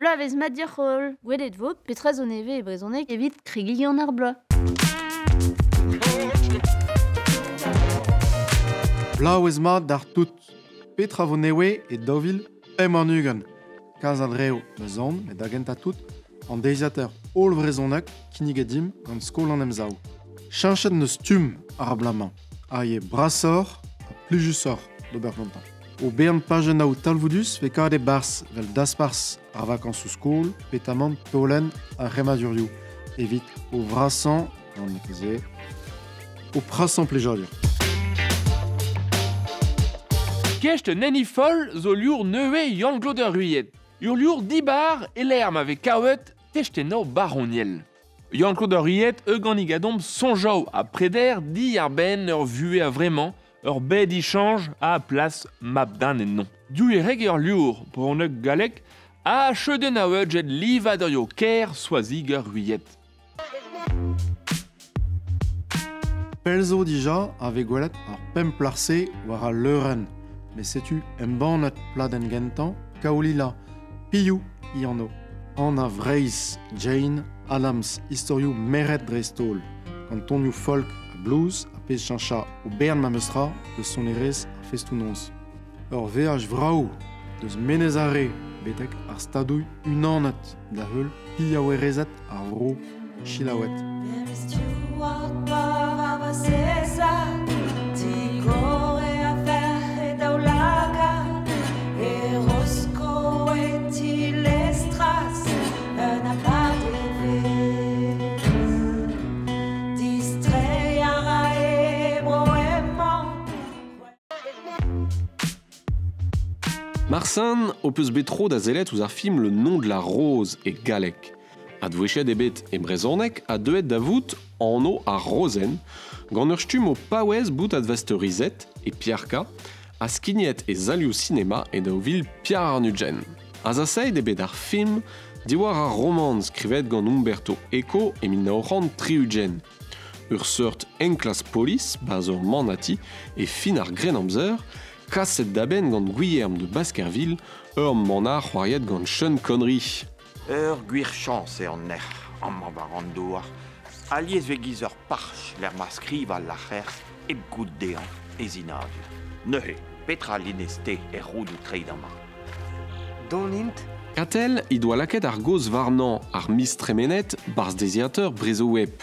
Bloavezh mat deoc'h holl. Gwelet vo petra zo nevez e brezhoneg evit kregiñ gant ar bloaz. Bloavezh mat d'ar tout. Petra vo nevez e 2025? Kalz a dreo da zont, met da gentañ tout, an deiziataer hollvrezhonek kinniget dimp gant Skol an Emsav. Cheñchet n'eus stumm ar bloaz-mañ, ha eo brasoc'h ha plijusoc'h d'ober gantañ. O bern pajennoù talvoudus vez kavet e-barzh 'vel dasparzh ar vakañsoù skol petamant taolenn ar c'hemmadurioù evit o vrasañ gant se o prasañ plijadur. Kest un heni foll zo liour nevez Yann-Claude Ruyet. Ur liour dibar e-lec'h ma vez kavet testennoù baroniel. Yann-Claude Ruyet euganig a-domp soñjoù ha preder diàr-benn ur vuhez a-vremañ ur bed dichañj a plas mab-den ennañ. Div ur liour, brezhoneg galleg, ha cheudenn a jet livadurioù ker Soazig ur Ruyet. Pell zo dija a vez gwelet ar pemp plac'h-se war al leurenn. Met setu embannet pladenn gentañ Kaolila, Piou hi anv. Anna Vreizh, Jane Addams, istorioù merc'hed dreist-holl, gant tonioù folk ha blues a pezh cheñchañ o bern memestra deus sonerezh ar festoù-noz. Ur veaj vrav deus Menez Are betek ar Stadoù Unanet da heul pillaouerezed ar vro selaouet. Marsan ho peus bet tro da sellet ouzh ar film Le nom de la rose e galleg. Advouezhiet eo bet e brezhoneg ha deuet da vout anv ar rozenn gant ur stumm o paouez bout advasteurizet e Piarka ha skignet e salioù sinema e 2024. Azasaet eo bet ar film diwar ar romant skrivet gant Umberto Eco e 1960. Ur seurt enklask polis 'barzh ur manati e fin ar Grennamzer kaset da benn gant Gwilherm de Baskerville, ur manac'h c'hoariet gant Sean Connery. Ur gwir chañs eo an nec'h amañ war an douar. Alies 'vez giz ur parch lec'h ma skriv al lac'her hep goût dezhañ e sinadur. Neuze, petra 'linez-te er roudoù treid amañ? Don int? Katell he doa lakaet ar gaoz warnañ ar miz tremenet 'barzh deiziateur Brezhoweb.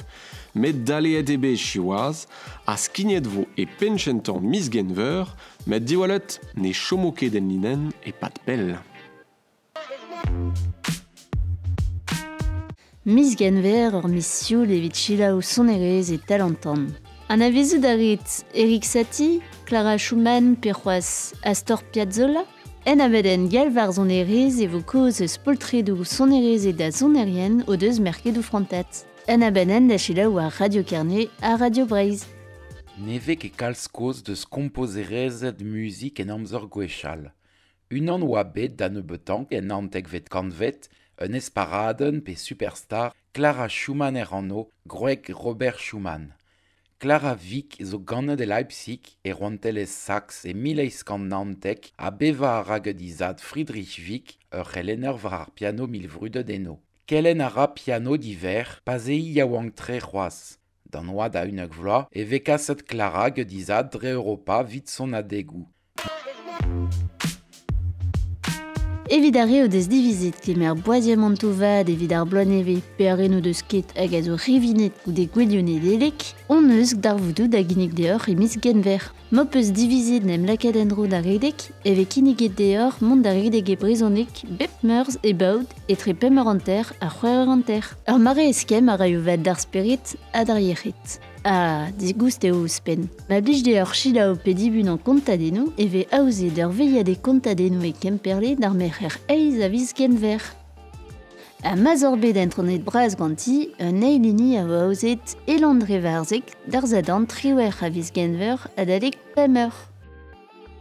Met daleet eo bet siwazh ha skignet 'vo e penn-kentañ miz Genver, met diwallet ne chomo ket en linenn e-pad pell. Miz Genver ur miz sioul evit selaou sonerezh e Talantan. Anavezout a rit Erik Satie, Clara Schumann pe c'hoazh Astor Piazzolla? En abadenn galv ar sonerezh e vo kaoz eus poltredoù sonerezh da sonerien o deus merket o frantad. Un abadenn da selaou war Radio Kerne ha Radio Breizh. Ne vez ket kalz kaoz deus kompozerezed muzik en amzer gwechall. Unan oa bet da nebeutañ en naontekvet kantved, un esparadenn pe superstar Clara Schumann er anv, gwreg Robert Schumann. Clara Wieck zo ganet e Leipzig e rouantelezh Saks e 1819 ha bevañ a ra gant he zad Friedrich Wieck, ur c'helenner war ar piano milvrudet eno. Kelenn a ra piano d'he verc'h pa'z eo hi yaouank-tre c'hoazh. D'an oad a 11 vloaz e vez kaset Clara gant he zad dre Europa evit sonadegoù. Evit ar re o deus divizet kemer boaziamantoù vat evit ar bloaz nevez pe ar re n'o deus ket hag a zo rivinet goude gouelioù Nedeleg, hon eus darvoudoù da ginnig deoc'h e miz Genver. M'ho peus divizet 'n em lakaat en-dro da redek e vez kinniget deoc'h mont da redek e brezhoneg bep meurzh e Baod etre pemp eur hanter ha c'hwec'h eur hanter. Ur mare eskemm a raio vat d'ar spered ha d'ar yec'hed. Ha digoust eo ouzhpenn. Ma blij deoc'h selaou pe dibunañ kontadennoù e vez aozet ur veilhadeg kontadennoù e Kemperle d'ar Merc'her eizh a viz Genver. Ha ma'z oc'h bet entronet bras ganti, un eil hini a vo aozet e Landrevarzeg d'ar Sadorn 18 a viz Genver adalek pemp eur.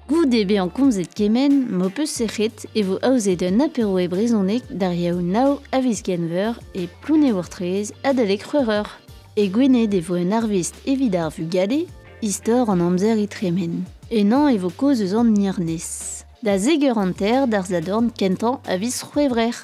Goude bezañ komzet kement, m'ho peus sec'hed e vo aozet un apero e brezhoneg d'ar Yaou nav a viz Genver e Plouneour-Traezh adalek c'hwec'h eur. E Gwened e vo un arvest evit ar vugale, istor an amzer e tremen. Ennañ e vo kaoz eus an hirnez. Da zeger an ter d'ar zadorn kentañ a viz c'hwevrer.